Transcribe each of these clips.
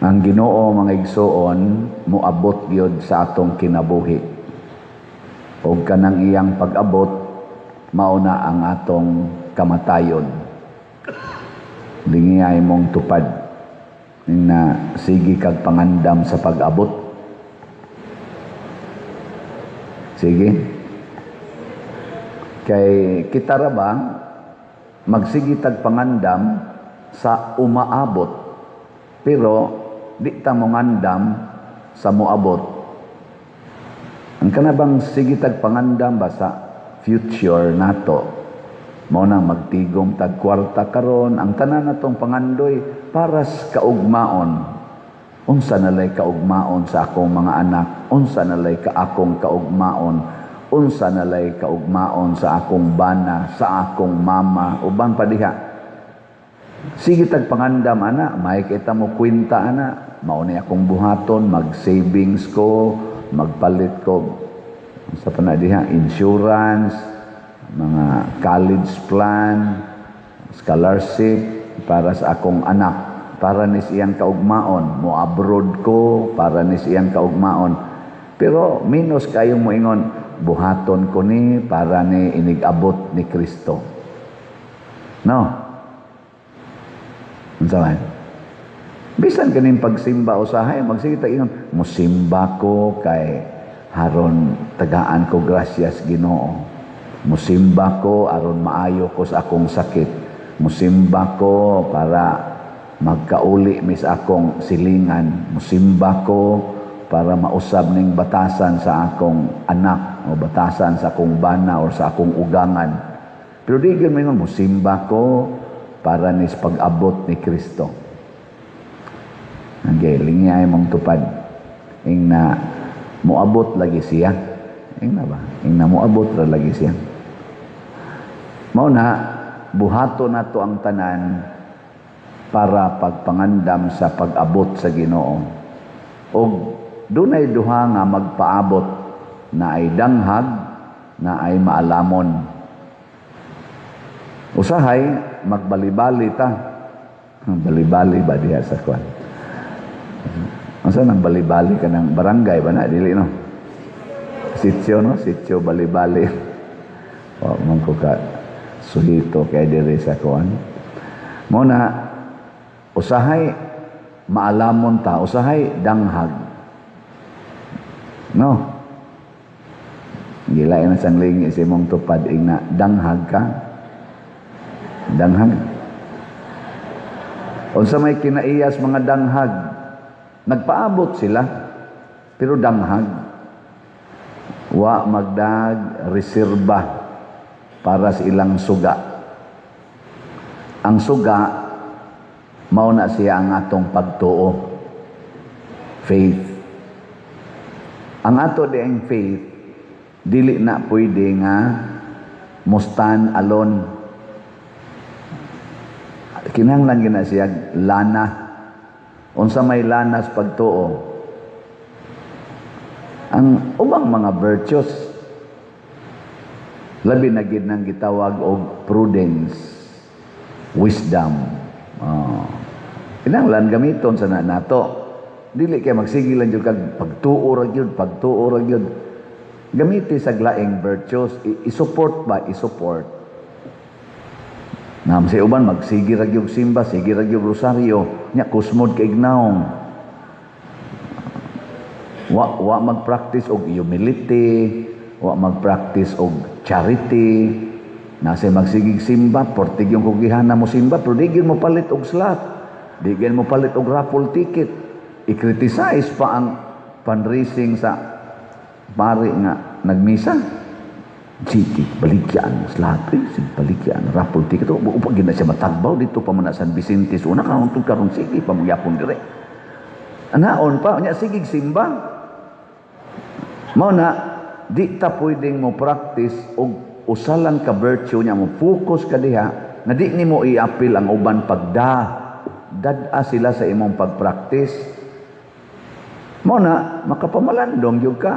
Ang Ginoo, mga igsoon, moabot gyud sa atong kinabuhi. Og kanang iyang pag-abot, mao na ang atong kamatayon. Lingiyay mong tupad na sige kag pangandam sa pag-abot. Sige. Kay kita ra ba magsige tag pangandam sa umaabot, pero di ta mongandam sa moabot. Ang kanabang sige tag pangandam ba sa future nato, mao nang magtigom tag kwarta karon, ang tanan natong pangandoy para sa kaugmaon. Unsa nalay kaugmaon sa akong mga anak, unsa nalay ka akong kaugmaon, unsa nalay kaugmaon sa akong bana, sa akong mama, uban pa diha. Sige tag pangandam ana, may kita mo kwenta ana, mao ni akong buhaton, mag-savings ko, magpalit ko sa pa na diha, insurance, mga college plan, scholarship para sa akong anak, para ni siyang kaugmaon, mo abroad ko para ni siyang kaugmaon. Pero minus kayong moingon, buhaton ko ni para ni inig-abot ni Kristo. No? Unsa man? Bisan kaning pagsimba usahay, magsige ta ingon, musimba ko kay haron tagaan ko grasyas Ginoo. Musimba ko aron maayo ko sa akong sakit. Musimba ko para magkauli mis akong silingan. Musimba ko para mausab ning batasan sa akong anak o batasan sa akong bana or sa akong ugangan. Pero di gyud moingon, musimba ko para nis pag-abot ni Kristo. Okay, lingiyay mong tupad. Ing na moabot lagi siya. Ing na ba? Ing na moabot ra lagi siya. Mao na, buhato nato ang tanan para pagpangandam sa pag-abot sa Ginoo. Og dunay duha nga magpaabot, na ay danghag, na ay maalamon. Usahay magbalibali ta. Balibali ba diha sa kwan? Unsa nang balibali ka ng barangay ba na? Dili no? Sitio no? Sitio balibali. O, man ko ka suhito kay diri sa kwan. Mao na, usahay maalamon ta, usahay danghag. No? Gilain na sang lingi si mong tupad ing na danghag ka. Danghag. Unsa may kinaiyas mga danghag, nagpaabot sila pero danghag. Wa magdag reserba para sa ilang suga. Ang suga mao na siya ang atong pagtuo. Faith. Ang ato dieng faith dili na pwede nga mo stand alone. Kinahanglan gyud na siya lana. Unsa may lanas pagtuo? Ang ubang mga virtues, labi na gid nang gitawag og prudence, wisdom. Oh. Kinahanglan gamiton sa na nato. Dili kay magsige lang jud kag pagtuo ra gyud, pagtuo ra gyud. Gamiti sa laing virtues, i-support ba, i-support. Nam sa uban magsige ra gyud simba, sige ra gyud rosaryo, nya kusmod kay naong. Wa mag-practice og humility, wa mag-practice og charity. Nasa magsigig simba, portig yung kugihana mo simba, pero di gyud mo palit og slot. Di gyud mo palit og raffle ticket. I-criticize pa ang fundraising sa pari nga nagmisa. Sige, baligyan slot, eh, sige, baligyan raffle ticket. O, upag gyud na siya matagbaw dito pa man na San Vicente. So, una karon karon sige pa magyapon dire. Anaon pa, nya sigig simba. Mao na di ta pwedeng mo practice og usa lang ka virtue nya mo focus ka diha na di nimo i-apil ang uban pagda. Dad-a sila sa imong pag-practice. Mao na makapamalandong gyud ka.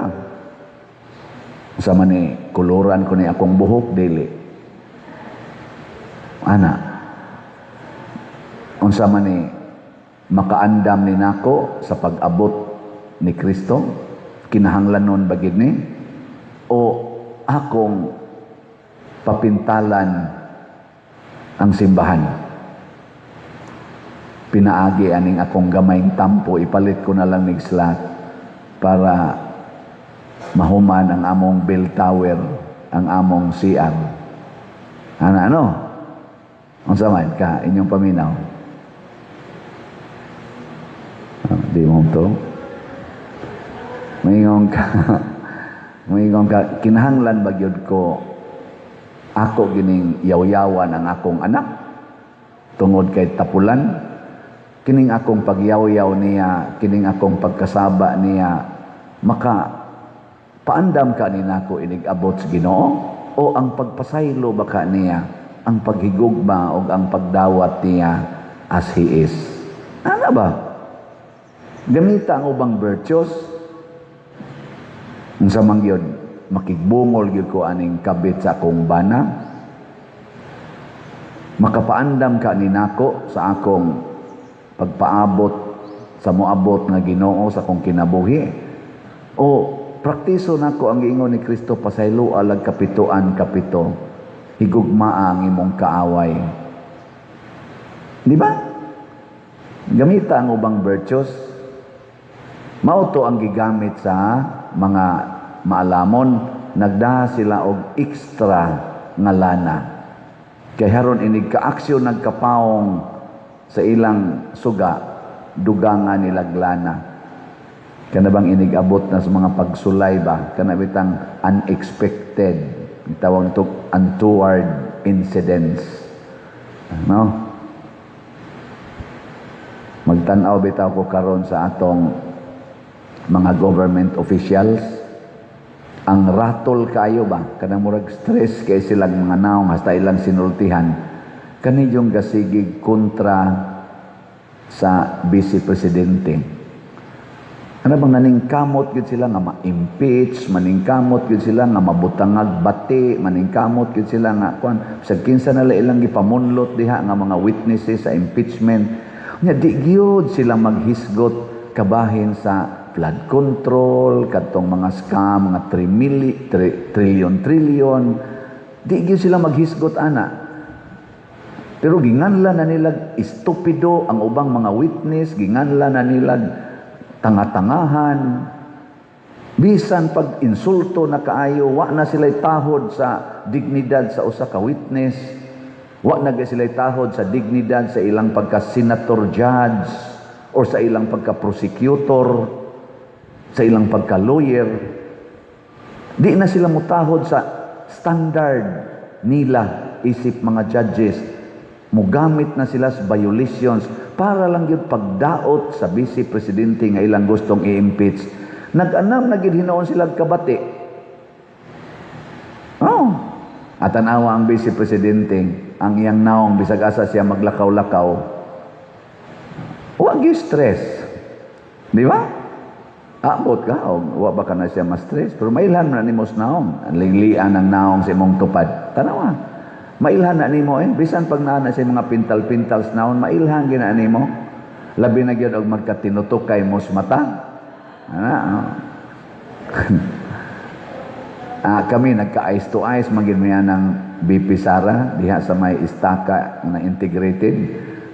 Sa man ni kuluran ko ni akong buhok dili. Ana. Unsa man ni Makaandam ni nako sa pag-abot ni Kristo? Kinahanglanon ba gid ni? O akong papintalan ang simbahan? Pinaagi aning akong gamayng tampo, ipalit ko na lang nig slot para mahuman ang among bell tower, ang among CR. Ano, ano? Unsa man ka inyong paminaw? Ah, di mo to. Moingon ka, kinahanglan ba gyud ko ako gining yaw-yawan ang akong anak tungod kay tapulan? Kining akong pagyaw-yaw niya, kining akong pagkasaba niya, maka paandam ka ni nako inig abot sa Ginoo, o ang pagpasaylo ba ka niya, ang paghigugma o ang pagdawat niya as he is? Ano ba? Gamita ang ubang virtues. Unsa man gyud, makigbungol gyud ko aning kabit sa akong bana? Makapaandam ka ni nako sa akong pagpaabot sa moabot nga Ginoo sa akong kinabuhi? O praktiso nako ang giingon ni Kristo, pasaylo alag kapitoan kapito, higugmaa ang imong kaaway? Di ba? Gamita ang ubang virtues. Mao to ang gigamit sa mga maalamon, nagdaha sila og extra nga lana. Kay haron inig kaaksyon nagkapaong sa ilang suga, dugangan nilag lana. Kana bang inig abot na sa mga pagsulay ba? Kana bitang unexpected, tawag to untoward incidents. No? Magtan-aw bitaw ko karon sa atong mga government officials, ang ratol kayo ba, kanang murag stress kay silang mga naong hasta ilang sinultihan kani yung gasigig kontra sa vice presidente. Ano bang naningkamot gyud sila nga ma-impeach, maningkamot gyud sila nga mabutangag bati, maningkamot gyud sila nga kuan sa kinsa nala ilang gipamunlot diha nga mga witnesses sa impeachment. Nya di gyud sila maghisgot kabahin sa flood control, kadtong mga scam, mga 3 mili, trillion trillion. Di gyud sila maghisgot ana. Pero ginganla na nila estupido ang ubang mga witness, ginganla na nila tanga-tangahan. Bisan pag insulto na kaayo, wa na sila tahod sa dignidad sa usa ka witness. Wa na sila tahod sa dignidad sa ilang pagka-senator judge or sa ilang pagka-prosecutor, sa ilang pagka-lawyer. Di na sila mutahod sa standard nila isip mga judges. Mugamit na sila sa violations para lang yun pagdaot sa vice presidente nga ilang gustong i-impeach. Nag-anam na gid hinoon sila kabati. Oh. At tanawa ang vice presidente, ang iyang naong bisag asa siya maglakaw-lakaw. Wa gyud stress. Di ba? Abot ka, o wa ba ka na siya ma-stress? Pero mailhan na nimo sa naong. Ang linglian ang naong sa imong tupad. Tanawa. Mailhan na nimo eh. Bisan pag naa na siya mga pintal-pintal sa naon, mailhan gina nimo. Labi na gyud og magkatinutukay mo sa mata. Ana, oh. Kami nagka eyes to eyes magin mi ng VP Sara diha sa may istaka na integrated,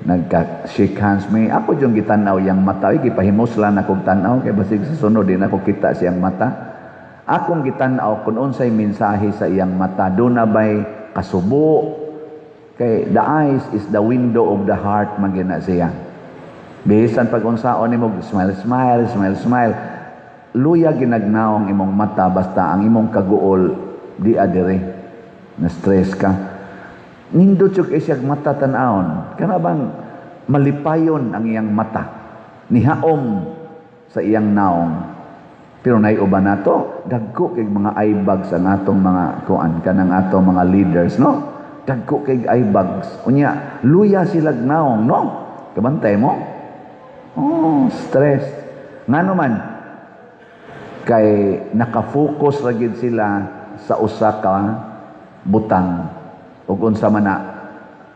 nagka shake hands mi. Ako yung gitan-aw yang mata, ay gipahimuslan akong tan-aw kay basig sa sunod di na ko kita siyang mata. Akong gitan-aw kung unsay mensahe sa iyang mata, duna bay kasubo, kay the eyes is the window of the heart man gina siya. Bisan pag unsaon nimo, smile, smile, smile, smile, luya ginagnaong imong mata, basta ang imong kaguol di adire na stress ka. Nindot yung siyag mata tan-awon, kana bang malipayon ang iyang mata, nihaom sa iyang naong. Pero naiuban nato, dagko kay mga eye bags ang atong mga kuan, kanang atong mga leaders, no? Dagko kay eye bags. Unya luya silag naong, no? Kabantay mo? Oh, stress. Ngano man kay nakafocus ra gid sila sa usa ka butang, ug unsa man na?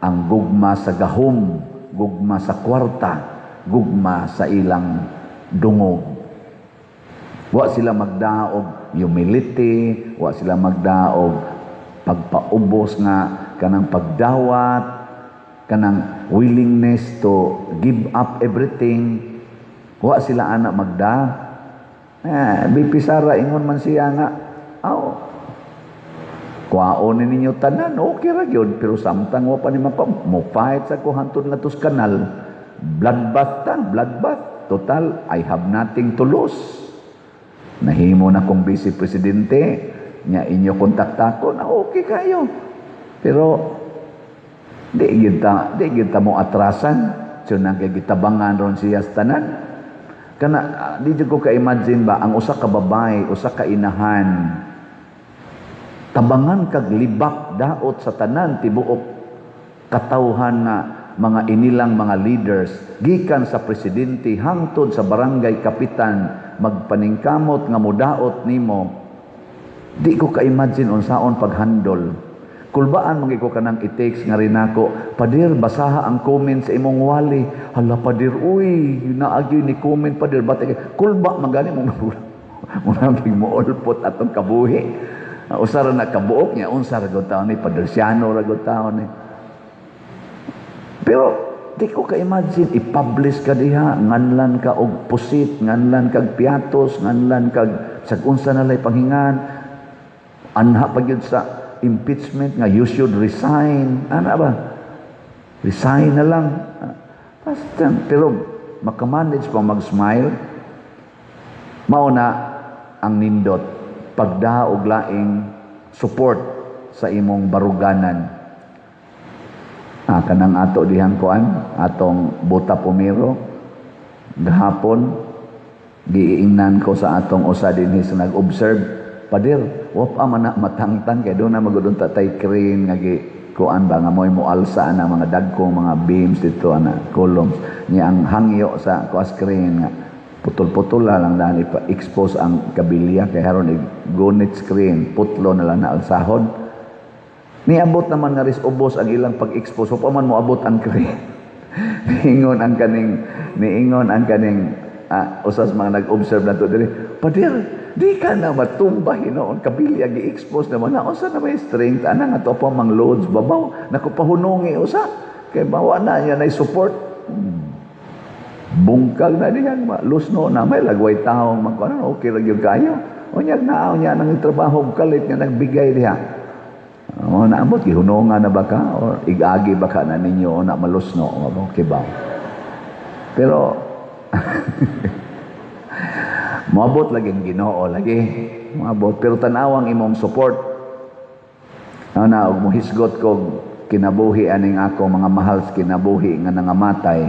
Ang gugma sa gahom, gugma sa kwarta. gugma sa ilang dungog. Wa sila magdaog humility, wa sila magdaog pagpaubos nga kanang pagdawat, kanang willingness to give up everything. Wa sila ana magda. Eh, VP Sara, ingon man siya nga, aw, kuhaon ni ninyo tanan, okay ra gyud, pero samtang wa pa ni mako, mo fight sa ko hantod nga tos kanal, bloodbath ta, bloodbath. Total, I have nothing to lose. Nahimo na kong vice presidente, nya inyo kontakta ko na okay kayo. Pero di gyud ta mo atrasan, so nang gitabangan ron siya sa tanan. Kana di jud ko ka-imagine ba ang usa ka babae, usa ka inahan, tabangan kag libak daot sa tanan tibuok katawhan nga mga inilang mga leaders, gikan sa presidente hangtod sa barangay kapitan, magpaningkamot nga mudaot nimo. Di ko ka-imagine unsaon paghandol. Kulbaan man ko kanang i-text nga rin ako, "Padir, basaha ang comment sa imong wali." "Hala, padir, uy, naagyoy ni comment, padir." Bati kulba man gani mo mo ulpot atong kabuhi. Usa ra na kabuok niya, unsa ra gud taon ni Padersiano ra gud taon ni. Pero di ko ka-imagine i-publish ka diha, nganlan ka og pusit, nganlan kag piatos, nganlan kag sag unsa na lay panghingan. Anha pa gyud sa impeachment nga you should resign. Ana ba? Resign na lang. Basta, pero makamanage pa mag-smile. Mao na ang nindot pagdaha og laing support sa imong baruganan. Kanang ato dihang kuan, atong buta pumiro gahapon, giingnan ko sa atong usa dinhi sa nag-observe, "Padir, wa pa man na matangtang," kay doon na magudun tay crane nga gi kuan ba nga mo'y moalsa ana mga dagkong mga beams dito ana, columns niya. Ang hangyo sa kuas crane nga putol-putol na lang dahil ipa-expose ang kabilya kay haron gunit screen, putlo na lang na alsahon. Niabot naman nga ris ubos ang ilang pag-expose, wa pa man moabot ang crane. Niingon ang kaning usas mga nag-observe nato diri, "Padir, di ka na matumba hinoon, kabilya gi-expose naman na, unsa na may strength ana nga to pa mang loads babaw, naku, pahunungi usa kay bawa na niya na support." Bungkag na diyan, lusno na may lagway taong magkuan, okay ra gyud kayo. Unyag na unya nang trabaho kalit nga nagbigay diha. O naabot gihunongan na ba ka or igagi ba ka na ninyo na malusno, okay ba? Pero moabot lagi ang Ginoo lagi. Moabot, pero tanawang imong support. Ano na og mohisgot ko kinabuhi aning ako mga mahal sa kinabuhi nga nangamatay.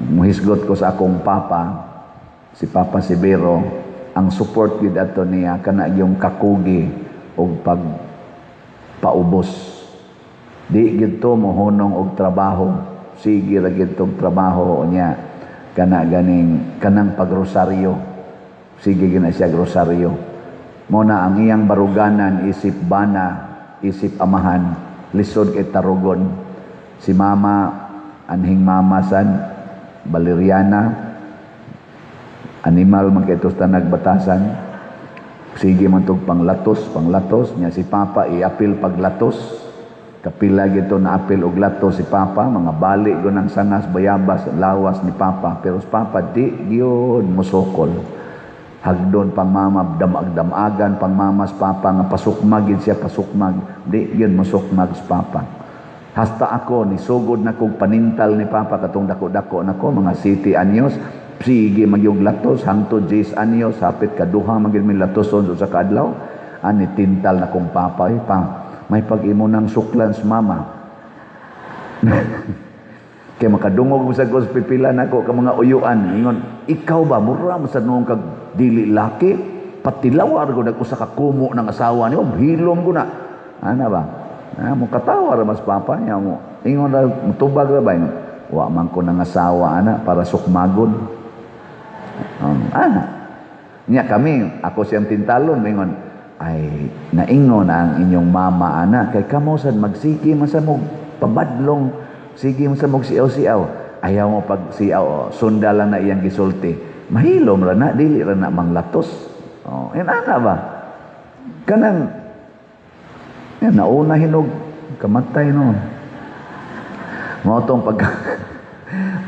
Muhisgot ko sa akong papa, si Papa Severo, ang support gid ato niya kana yung kakugi og pag paubos. Di gid to mohunong og trabaho. Sige ra gid tong trabaho niya kana ganing kanang pagrosaryo. Sige gina siya rosaryo. Mo na ang iyang baruganan isip bana, isip amahan, lisod kay tarugon. Si mama, anhing mama san Valeriana, animal man kay tos nagbatasan. Sige man tog panglatos, panglatos niya si papa iapil paglatos. Kapila gito na apil og latos si papa, mga bali go ng sangas, bayabas, lawas ni papa, pero si papa di gyud mosukol. Hagdon pang mama, damag-damagan pang mama sa papa nga pasukmag gid siya, pasukmag, di gyud mosukmag si papa. Hasta ako nisugod na kog panintal ni papa katong dako-dako nako, mga 7 anyos, sige magyug latos hangtod 10 anyos, hapit kaduha magyud mi latoson sa kaadlaw. Ani tintal na kong papa, "Eh, pa, may pag-imo ng suklan sa mama." Kay makadungog mo sa kos pipila nako ka mga uyuan, ingon, "Ikaw ba mura mo sa noong kag dili laki, patilawar ko nag usa ka kumo ng asawa niyo, hilom ko na." Ana ba? Ah, mo katawa ra mas papa niya mo. Ingon ra, mutubag ra ba ingon, "Wa man ko nang asawa ana para sukmagon." Ana. Niya kami, ako siyang tintalon, ingon, "Ay naingon ang inyong mama ana kay kamo sad magsige man sa mo pabadlong, sige man sa mo siaw-siaw." Ayaw mo pag siya, oh, sunda lang na iyang gisulti. Mahilom ra na, dili ra na manglatos. Oh, yan ana ba? Kanang yan, nauna hinog kamatay no. Mao tong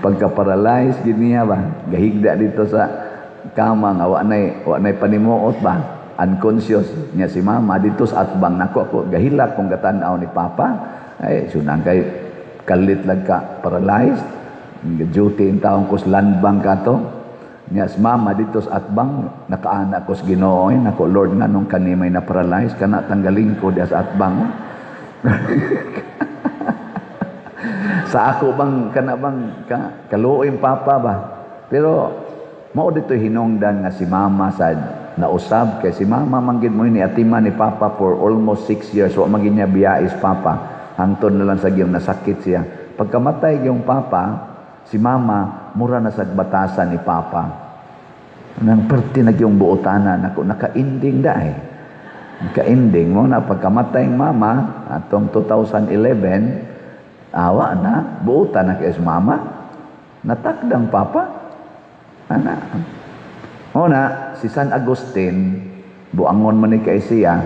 pagka-paralyze gid niya ba. Gahigda dito sa kama nga wa nay panimuot ba. Unconscious niya si mama dito sa atbang nako. Ako gahilak kung gatan-aw ni papa ay sunang kay kalit lang ka paralyzed, duty in taon ko sa land bank ato niya. Si mama dito sa atbang, nakaana ko sa Ginoo, eh, nako Lord, nganong kani may na paralyze kana, tanggalin ko diya sa atbang. Sa ako bang kana bang kaluoy papa ba, pero mao dito hinungdan nga si mama sa nausab, kay si mama man gid mo ni atima ni papa for almost 6 years. Wa man gid niya biyais papa hangtod na lang sa giyong nasakit siya. Pagkamatay yung papa, si mama mura na sa batasan ni papa nang perti na yung buotana nako, naka-ending da eh, naka-ending mo na. Pagkamatay ng mama atong 2011, awa na buotan na kay mama, natakdang papa ana. Una, si San Agustin, buangon man ni kay siya,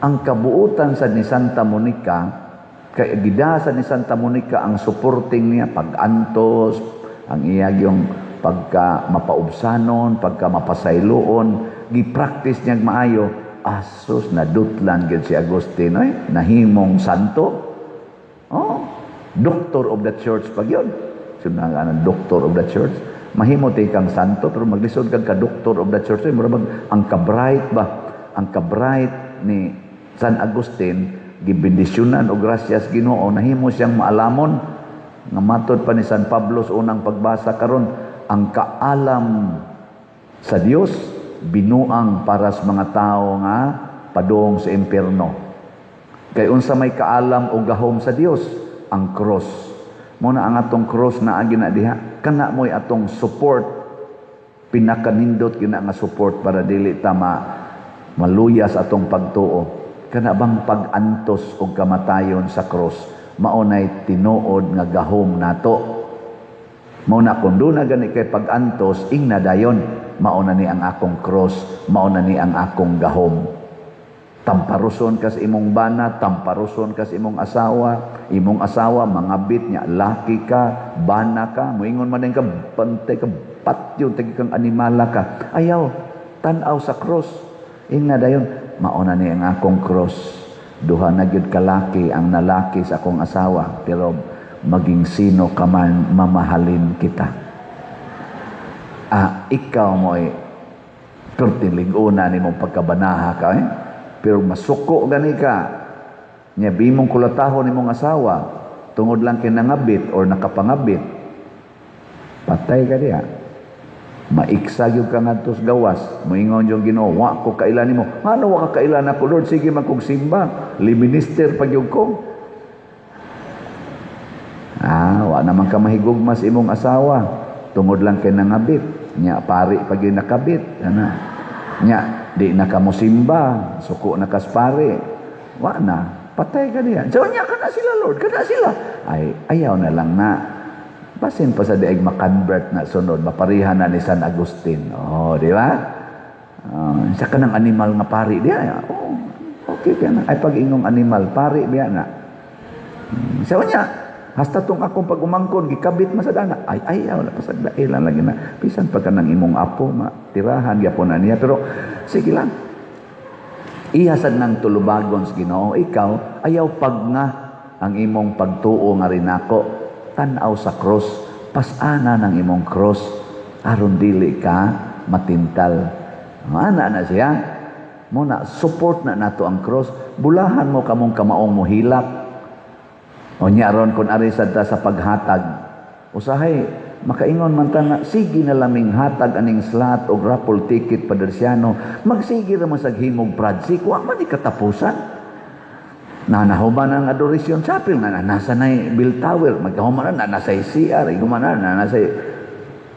ang kabuutan sa ni Santa Monica, kay gidasa ni Santa Monica ang supporting niya pag-antos, ang iya yung pagka mapaubsanon, pagka mapasayloon, gi-practice niya maayo. Asus, nadutlan gyud si Agustin, ay, nahimong santo. Oh, doctor of the church pag yun. Sino nga doctor of the church? Mahimo tay kang santo pero maglisod kag ka doctor of the church, ay mura bag ang ka-bright ba? Ang ka-bright ni San Agustin, gibendisyonan og grasyas Ginoo, nahimo siyang maalamon nga matod pa ni San Pablo sa unang pagbasa karon, ang kaalam sa Dios binuang para sa mga tao nga padung sa impierno. Kay unsa may kaalam o gahom sa Dios? Ang cross. Mo na ang atong cross na agi na diha. Kana mo'y atong support, pinakanindot gyud nga support para dili ta maluya sa atong pagtuo. Kana bang pag-antos og kamatayon sa cross, mao nay tinuod nga gahom nato. Mao na kung doon na gani kay pag-antos, ingna dayon, mao na ni ang akong cross, mao na ni ang akong gahom. Tamparuson ka sa imong bana, tamparuson ka sa imong asawa, mangabit niya, laki ka, bana ka, moingon man din ka, bantay ka, patyo, tagi kang animala ka. Ayaw, tan-aw sa cross. Ingna dayon, mao na ni ang akong cross. Duha na gyud kalaki ang nalaki sa akong asawa, pero maging sino ka man, mamahalin kita. Ah, ikaw mo ay pertilig-una ni mong pagkabanaha ka eh. Pero masuko gani ka. Nya bimong kulatahon nimong asawa tungod lang kay nangabit or nakapangabit. Patay ka diha. Maiksa gyud ka ngadto sa gawas. Moingon yung Ginoo, "Wa ko kaila nimo." "Ano, wa ka kaila nako, Lord? Sige man kog simba. Liminister pa gyud ko." Ah, wa naman ka mahigugma sa imong asawa tungod lang kay nangabit. Nya pari pa gyud nakabit. Ana. Nya di na ka mosimba, suko na kas pare. Wa na, patay ka diha. So nya kana sila, Lord, kana sila. Ay, ayaw na lang na. Basin pa sa diag makonvert na sunod, maparihan na ni San Agustin. Oh, di ba? Sa kanang animal nga pari diha. Oh, okay ka na. Ay pag ingong animal pari biya na. Sa niya, hasta tong akong pag-umangkon, gikabit man sa dana. Ay, ayaw na, pasagdailan lagi na. Bisan pa ka ng imong apo, matirahan, gyapon na niya. Pero, sige lang. Iya sad nang tulubagon sa Ginoo. Ikaw, ayaw pag nga ang imong pagtuo nga rinako. Tan-aw sa cross. Pasana ng imong cross. Aron dili ka matintal. Ana na siya. Muna, support na nato ang cross. Bulahan mo kamong kamaong mohilak. O nya ron kung ari sad ta sa paghatag. Usahay makaingon man ta nga sige na laming hatag aning slot og raffle ticket, Padersiano, magsige ra man sa himog project, wa man ni katapusan. Na nahuman ang Adoration Chapel, na nasa na bell tower, magkahuman na nasa CR, human na nasa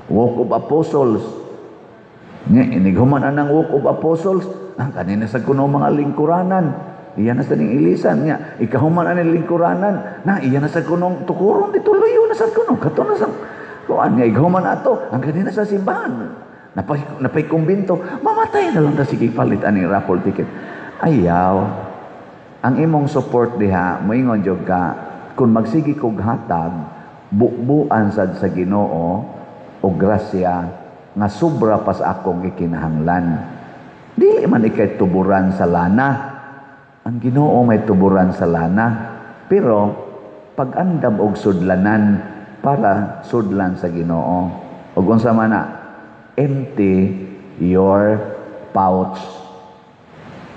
Walk of Apostles. Nya inighuman na ng Walk of Apostles, ang kanina sa kuno mga lingkuranan. Iya na sa ning ilisan niya. Ikahuman na ning lingkuranan. Na iya na sa kunong tukuron dito luyo na sa kuno. Kato na sa. Kuan nga ighuman ato, ang kanina sa simbahan. Napay kumbinto, mamatay na lang ta, sige palit aning raffle ticket. Ayaw. Ang imong support diha, moingon jud ka, kung magsige kog hatag, bubuan sad sa Ginoo o grasya nga sobra pa sa akong ikinahanglan. Dili man ikay tuburan sa lana. Ang Ginoo may tuburan sa lana. Pero pag-andam og sudlanan para sudlan sa Ginoo. Ug unsa man na? Empty your pouch.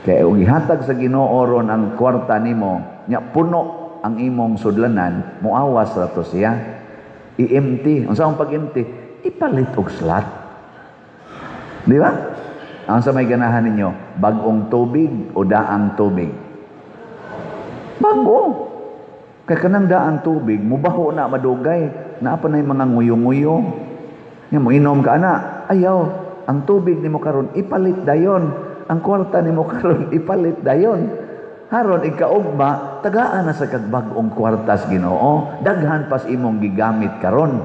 Kay ug ihatag sa Ginoo ron ang kwarta nimo, nya puno ang imong sudlanan, muawas ra to siya. I-empty. Unsa ang pag-empty? Ipalit og slot. Di ba? Ang sa may ganahan ninyo, bag-ong tubig o daang tubig? Bago. Kay kanang daang tubig, mubaho na madugay. Naa pa na yung mga nguyo-nguyo. Nga mo inom ka ana, ayaw. Ang tubig nimo karon ipalit dayon. Ang kwarta nimo karon ipalit dayon. Haron ikaugma, tagaan na sa kag bag-ong kwartas Ginoo. Daghan pas imong gigamit karon.